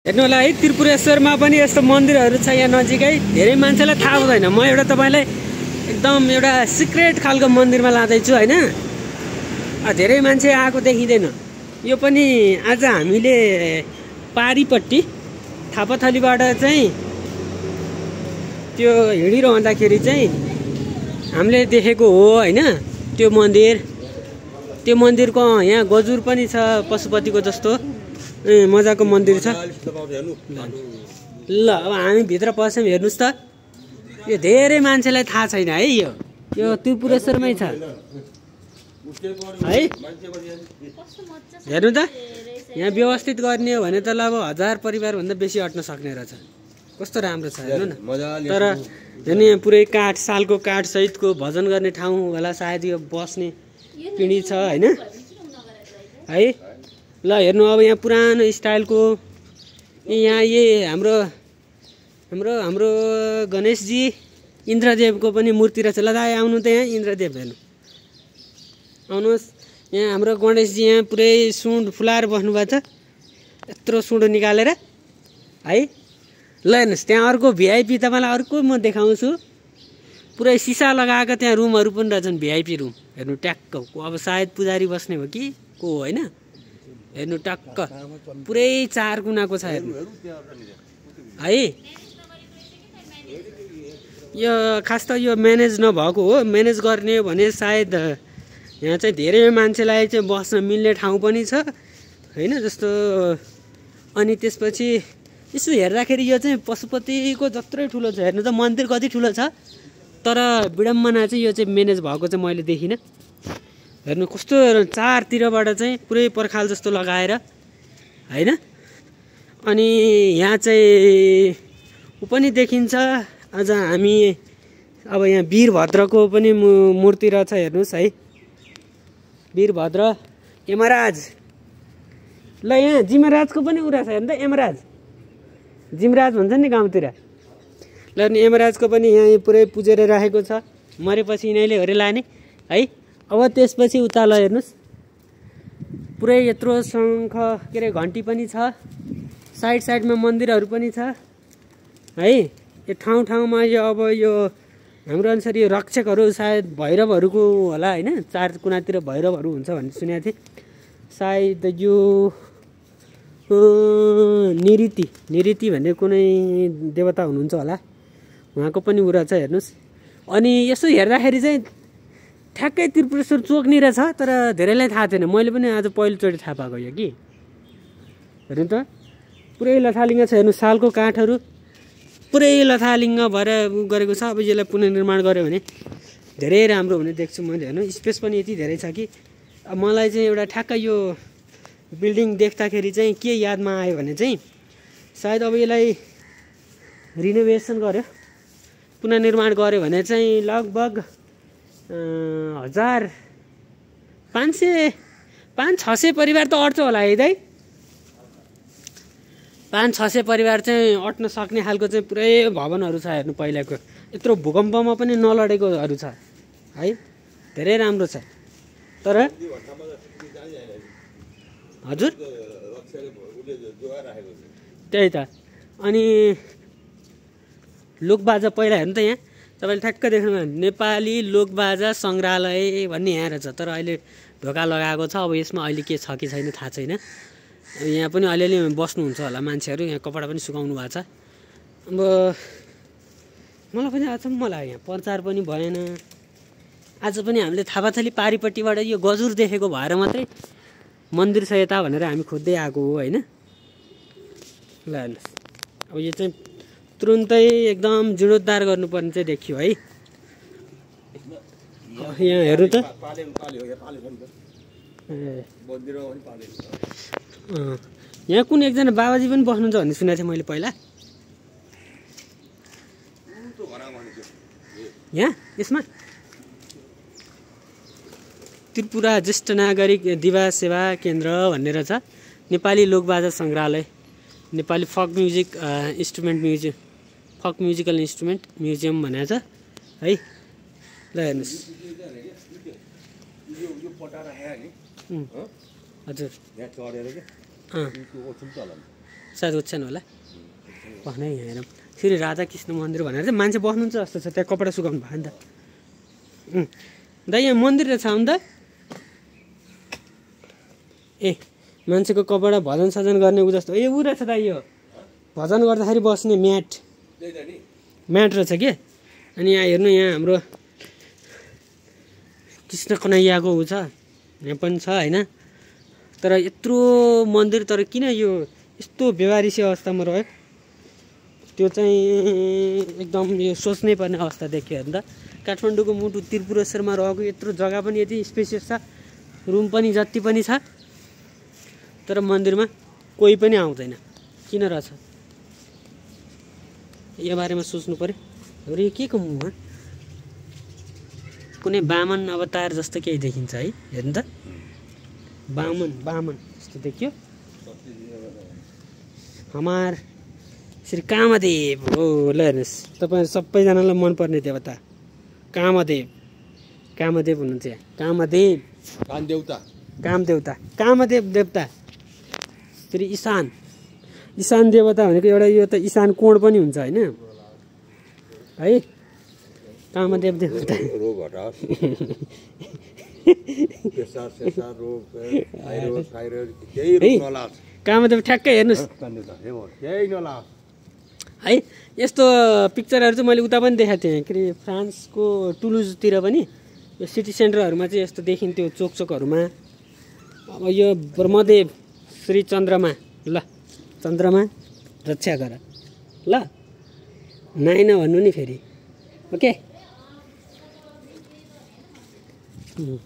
हेर्नु होला है, त्रिपुरेश्वरमा पनि यस्तो मन्दिरहरू छ यहाँ नजिकै। धेरै मान्छेलाई थाहा हुँदैन। म एउटा तपाईलाई एकदम एउटा सिक्रेट खालको मन्दिरमा लाँदैछु हैन। धेरै मान्छे आएको देखिँदैन। यो पनि आज हामीले पारीपट्टि थापाथलीबाट चाहिँ त्यो हिँडिरहँदाखेरि चाहिँ हामीले देखेको हो हैन। त्यो मन्दिरको यहाँ गजुर पनि छ पशुपतिको जस्तो। मजाको मन्दिर छ। ल अब हामी भित्र पस्यौँ। हेर्नुस् त, यो धेरै मान्छेलाई थाहा छैन है। यो त्रिपुरेश्वरमै छ है। हेर्नु त, यहाँ व्यवस्थित गर्ने हो भने त लगभग 1000 परिवारभन्दा बेसी अट्न सक्ने रहेछ। कस्तो राम्रो छ हेर्नु न। तर हेर्नु, यहाँ पुरै काठ, सालको काठ सहितको भजन गर्ने ठाउँ होला सायद। यो बस्ने पिँढी छ हैन है। ल हेर्नु, अब यहाँ पुरानो स्टाइलको यहाँ हाम्रो गणेशजी इन्द्रदेवको पनि मूर्ति रहेछ। ल दाइ आउनु त, यहाँ इन्द्रदेव हेर्नु, आउनुहोस्। यहाँ हाम्रो गणेशजी यहाँ पुरै सुँड फुलाएर बस्नुभएको छ, यत्रो सुँड निकालेर है। ल हेर्नुहोस्, त्यहाँ अर्को भिआइपी तपाईँलाई अर्को म देखाउँछु। पुरै सिसा लगाएको त्यहाँ रुमहरू पनि रहेछन्, भिआइपी रुम। हेर्नु ट्याक्क, अब सायद पुजारी बस्ने हो कि को हो होइन। हेर्नु टक्क पुरै 4 कुनाको छ हेर्नु है। यो खास त यो म्यानेज नभएको हो। म्यानेज गर्ने हो भने सायद यहाँ चाहिँ धेरै मान्छेलाई चाहिँ बस्न मिल्ने ठाउँ पनि छ हैन जस्तो। अनि त्यसपछि यसो हेर्दाखेरि यो चाहिँ पशुपतिको जत्रै ठुलो छ। हेर्नु त, मन्दिर कति ठुलो छ, तर विडम्बना चाहिँ यो चाहिँ म्यानेज भएको चाहिँ मैले देखिनँ। हेर्नु कस्तो चारतिरबाट चाहिँ पुरै पर्खाल जस्तो लगाएर हैन। अनि यहाँ चाहिँ ऊ पनि देखिन्छ। अझ हामी अब यहाँ वीरभद्रको पनि मूर्ति रहेछ। हेर्नुहोस् है, वीरभद्र, यमराज। ल यहाँ जिमराजको पनि उ रहेछ। हेर्नु त, यमराज, जिमराज भन्छ नि गाउँतिर। ल यमराजको पनि यहाँ पुरै पुजेर राखेको छ। मरेपछि यिनीहरूले हेरेर लाने है। अब त्यसपछि उता ल हेर्नुहोस्, पुरै यत्रो शङ्ख के अरे घन्टी पनि छ। साइडमा मन्दिरहरू पनि छ है। यो ठाउँमा यो अब यो हाम्रो अनुसार यो रक्षकहरू सायद भैरवहरूको होला हैन। 4 कुनातिर भैरवहरू हुन्छ भन्ने सुनेको थिएँ। सायद यो निऋति भन्ने कुनै देवता हुनुहुन्छ होला, उहाँको पनि उ रहेछ। हेर्नुहोस्, अनि यसो हेर्दाखेरि चाहिँ ठ्याक्कै त्रिपुरेश्वर चोकनिर छ। तर धेरैलाई थाहा थिएन। मैले पनि आज पहिलोचोटि थाहा पाएको यो कि। हेर्नु त, पुरै लथालिङ्ग छ। हेर्नु, सालको काठहरू पुरै लथालिङ्ग भएर गरेको छ। अब यसलाई पुनर्निर्माण गर्यो भने धेरै राम्रो हुने देख्छु मैले। हेर्नु, स्पेस पनि यति धेरै छ कि मलाई चाहिँ एउटा ठ्याक्कै यो बिल्डिङ देख्दाखेरि चाहिँ के यादमा आयो भने चाहिँ सायद अब यसलाई रिनोभेसन गर्यो, पुनर्निर्माण गर्यो भने चाहिँ लगभग 500-600 परिवार त अट्छ होला है दाइ। 500-600 परिवार चाहिँ अट्न सक्ने खालको चाहिँ पुरै भवनहरू छ। हेर्नु, पहिलाको यत्रो भूकम्पमा पनि नलडेकोहरू छ है। धेरै राम्रो छ। तर हजुर त्यही त। अनि लोकबाजा पहिला हेर्नु त, यहाँ तपाईँले ठ्याक्क देख्नुभयो, नेपाली लोकबाजा सङ्ग्रहालय भन्ने यहाँ रहेछ। तर अहिले ढोका लगाएको छ। अब यसमा अहिले के छ कि छैन थाहा छैन। यहाँ पनि अलिअलि बस्नुहुन्छ होला मान्छेहरू। यहाँ कपडा पनि सुकाउनु भएको छ। अब मलाई पनि अचम्म लाग्यो, यहाँ प्रचार पनि भएन। आज पनि हामीले थापाथली पारीपट्टिबाट यो गजुर देखेको भएर मात्रै मन्दिर छ यता भनेर हामी खोज्दै आएको हो हैन। ल हेर्नुहोस्, अब यो चाहिँ तुरुन्तै एकदम जीर्णोद्धार गर्नुपर्ने चाहिँ देखियो है। यहाँ हेर्नु त, यहाँ कुन एकजना बाबाजी पनि बस्नुहुन्छ भन्ने सुनेको थिएँ मैले पहिला। यहाँ यसमा त्रिपुरा ज्येष्ठ नागरिक दिवा सेवा केन्द्र भन्ने रहेछ। नेपाली लोकबाजा सङ्ग्रहालय, Nepali fuck musical instrument museum भनेको छ है। ल हेर्नुहोस्, हजुर सायद ओछ्यान होला भनै यहाँ हेरौँ श्री राधाकृष्ण मन्दिर भनेर चाहिँ मान्छे बस्नुहुन्छ जस्तो छ त्यहाँ कपडा सुकाउनु भयो नि त दाइ यहाँ मन्दिर रहेछ आउनु त ए मान्छेको कपडा भजन सजन गर्ने ऊ जस्तो ए ऊ रहेछ दाइ यो भजन गर्दाखेरि बस्ने म्याट रहेछ के अनि यहाँ हेर्नु यहाँ हाम्रो कृष्ण कन्हैयाको ऊ छ यहाँ पनि छ होइन तर यत्रो मन्दिर तर किन यो यस्तो व्यवहारिसी अवस्थामा रह्यो त्यो चाहिँ एकदम यो सोच्नै पर्ने अवस्था देखियो हेर्नु त काठमाडौँको मुटु त्रिपुरेश्वरमा रहेको यत्रो जग्गा पनि यति स्पेसियस छ रुम पनि जति पनि छ तर मन्दिरमा कोही पनि आउँदैन किन रहेछ यो बारेमा सोच्नु पर्यो र यो के को मुखमा कुनै बामन अवतार जस्तो केही देखिन्छ है हेर्नु त बामन जस्तो देखियो हमार श्री कामदेव हो ल हेर्नुहोस् तपाईँ सबैजनालाई मनपर्ने देवता कामदेव हुनुहुन्छ यहाँ कामदेव देवता फेरि ईशान देवता भनेको एउटा यो त ईशान कोण पनि हुन्छ होइन है कामदेव देवता कामदेव ठ्याक्कै हेर्नुहोस् है यस्तो पिक्चरहरू चाहिँ मैले उता पनि देखाएको थिएँ के अरे फ्रान्सको टुलुजतिर पनि यो सिटी सेन्टरहरूमा चाहिँ यस्तो देखिन्थ्यो चोकहरूमा अब यो ब्रह्मदेव श्री चन्द्रमा ल चन्द्रमा रक्षा गर ल नाइन भन्नु नि फेरि ओके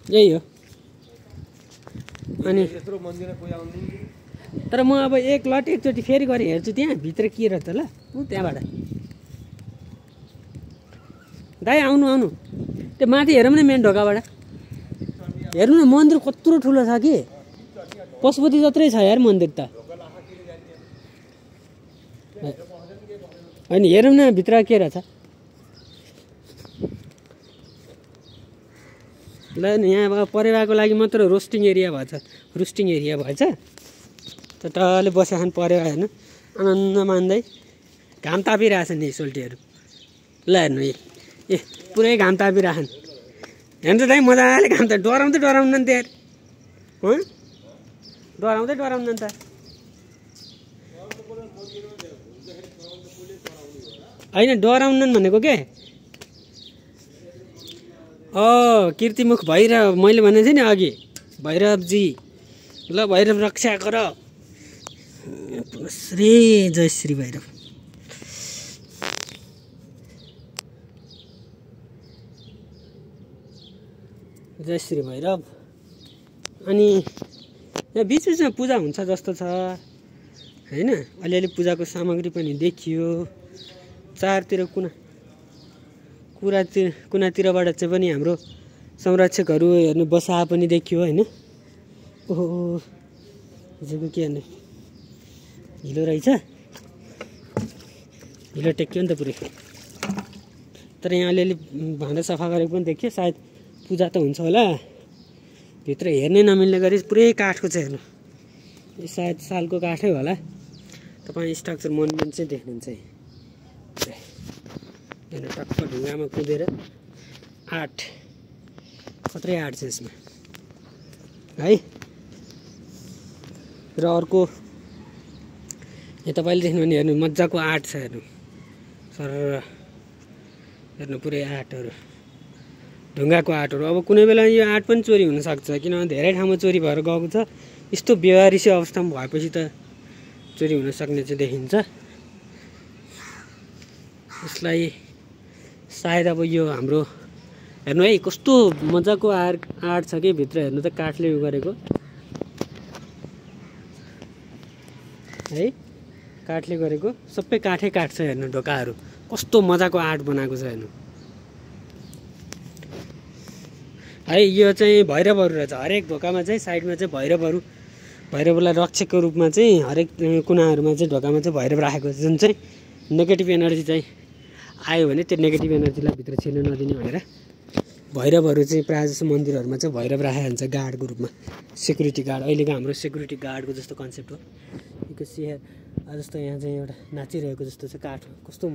यही हो अनि तर म अब एकचोटि फेरि गएर हेर्छु त्यहाँ भित्र के रहेछ ल त्यहाँबाट दाइ आउनु त्यो माथि हेरौँ न मेन ढोकाबाट हेर्नु न मन्दिर कत्रो ठुलो छ कि पशुपति जत्रै छ यार मन्दिर त होइन हेरौँ न भित्र के रहेछ ल यहाँ परेवाको लागि मात्र रोस्टिङ एरिया भएछ टल्ले बसेखान परेवा हेर्नु आनन्द मान्दै घाम तापिरहेछन् नि सोल्टीहरू ल हेर्नु ए पुरै घाम तापिरहेछन् हेर्नु त दाइ मजाले घाम त डराउँदैन त यार डराउँदैन त होइन डराउनन् भनेको के कीर्तिमुख भैरव मैले भनेको थिएँ नि अघि भैरवजी ल भैरव रक्षा गर श्री जय श्री भैरव अनि यहाँ बिचबिचमा पूजा हुन्छ जस्तो छ होइन अलिअलि पूजाको सामग्री पनि देखियो चारतिर कुनातिरबाट चाहिँ पनि हाम्रो संरक्षकहरू हेर्नु बसा पनि देखियो होइन ओहो हिजोको के हेर्नु हिलो रहेछ हिलो टेक्यो नि त पुरै तर यहाँ अलिअलि भाँडा सफा गरेको पनि देखियो सायद पूजा त हुन्छ होला भित्र हेर्नै नमिल्ने गरी पुरै काठको छ हेर्नु यो सायद सालको काठै होला तपाईँ स्ट्रक्चर मोनुमेन्ट चाहिँ देख्नुहुन्छ हेर्नु टक्क ढुङ्गामा कुदेर आर्ट खत्रै आर्ट छ यसमा है र अर्को यहाँ तपाईँले देख्नु भने हेर्नु मजाको आर्ट छ हेर्नु सर हेर्नु पुरै आर्टहरू ढुङ्गाको आर्टहरू अब कुनै बेला यो आर्ट पनि चोरी हुनसक्छ किनभने धेरै ठाउँमा चोरी भएर गएको छ यस्तो व्यवहारिसी अवस्थामा भएपछि त चोरी हुनसक्ने चाहिँ देखिन्छ यसलाई सायद अब यो हाम्रो हेर्नु है कस्तो मजाको आर्ट छ कि भित्र हेर्नु त काठले उयो गरेको है काठले गरेको सबै काठ छ हेर्नु ढोकाहरू कस्तो मजाको आर्ट बनाएको छ हेर्नु है यो चाहिँ भैरवहरू रहेछ हरेक ढोकामा चाहिँ साइडमा चाहिँ भैरवलाई रक्षकको रूपमा चाहिँ हरेक कुनाहरूमा चाहिँ ढोकामा चाहिँ भैरव राखेको जुन चाहिँ नेगेटिभ एनर्जी चाहिँ आयो भने त्यो नेगेटिभ एनर्जीलाई भित्र छिर्न नदिने भनेर भैरवहरू चाहिँ प्रायः जस्तो मन्दिरहरूमा चाहिँ भैरव राखेको हुन्छ गार्डको रूपमा सेक्युरिटी गार्ड अहिलेको हाम्रो सेक्युरिटी गार्डको जस्तो कन्सेप्ट हो स्याहार जस्तो यहाँ चाहिँ एउटा नाचिरहेको जस्तो छ काठ कस्तो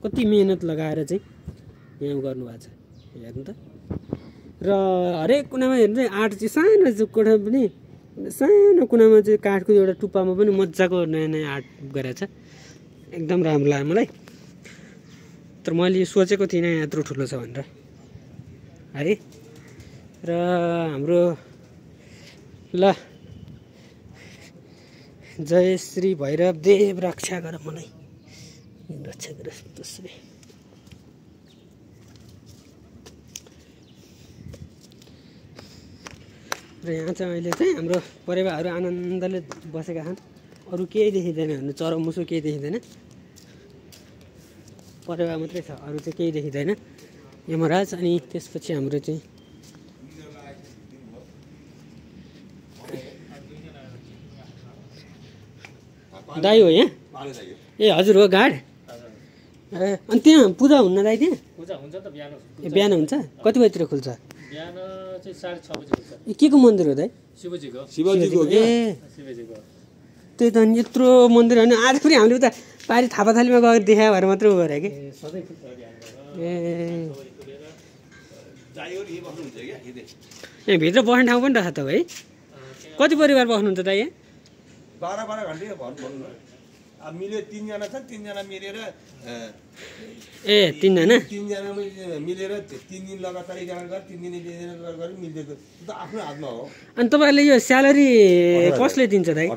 कति मेहनत लगाएर चाहिँ यहाँ गर्नुभएको छ हेर्नु त। र हरेक कुनामा हेर्नु चाहिँ आर्ट चाहिँ सानो कोठा पनि सानो कुनामा चाहिँ काठको एउटा टुप्पामा पनि मजाको नयाँ नयाँ आर्ट गरेको छ एकदम राम्रो लाग्यो मलाई। तर मैले सोचेको थिइनँ यत्रो ठुलो छ भनेर है। र हाम्रो ल जय श्री भैरव देव रक्षा गर मलाई रक्षा गर दोस्रो। र यहाँ चाहिँ अहिले चाहिँ हाम्रो परेवाहरू आनन्दले बसेका छन् अरू केही देखिँदैन भन्नु चरामुसो केही देखिँदैन परेवा मात्रै छ अरू चाहिँ केही देखिँदैन यमराज। अनि त्यसपछि हाम्रो चाहिँ दाई हो यहाँ ए हजुर हो गाड ए अनि त्यहाँ पूजा हुन्न दाइ त्यहाँ पूजा हुन्छ त बिहान ए बिहान हुन्छ कति बजीतिर खुल्छ बिहान चाहिँ 6:30 बजे खुल्छ के को मन्दिर हो दाइ शिवजीको ए त्यही त अनि यत्रो मन्दिर होइन आज फेरि हामीले उता पारी थापाथालीमा गएर देखायो भएर मात्रै गरे कि सधैँ खुल्छ ए यहाँ भित्र बस्ने ठाउँ पनि रहेछ त है कति परिवार बस्नुहुन्छ त यहाँ 12 घन्टे भन्नु अब मिले 3 जना छन् 3 जना मिलेर ए 3 जना मिलेर 3 दिन लगातार एकजना गरे 3 दिन एकजना गरे मिल्दै त आफ्नो हातमा हो। अनि तपाईँहरूले यो स्यालेरी कसले दिन्छ दाइ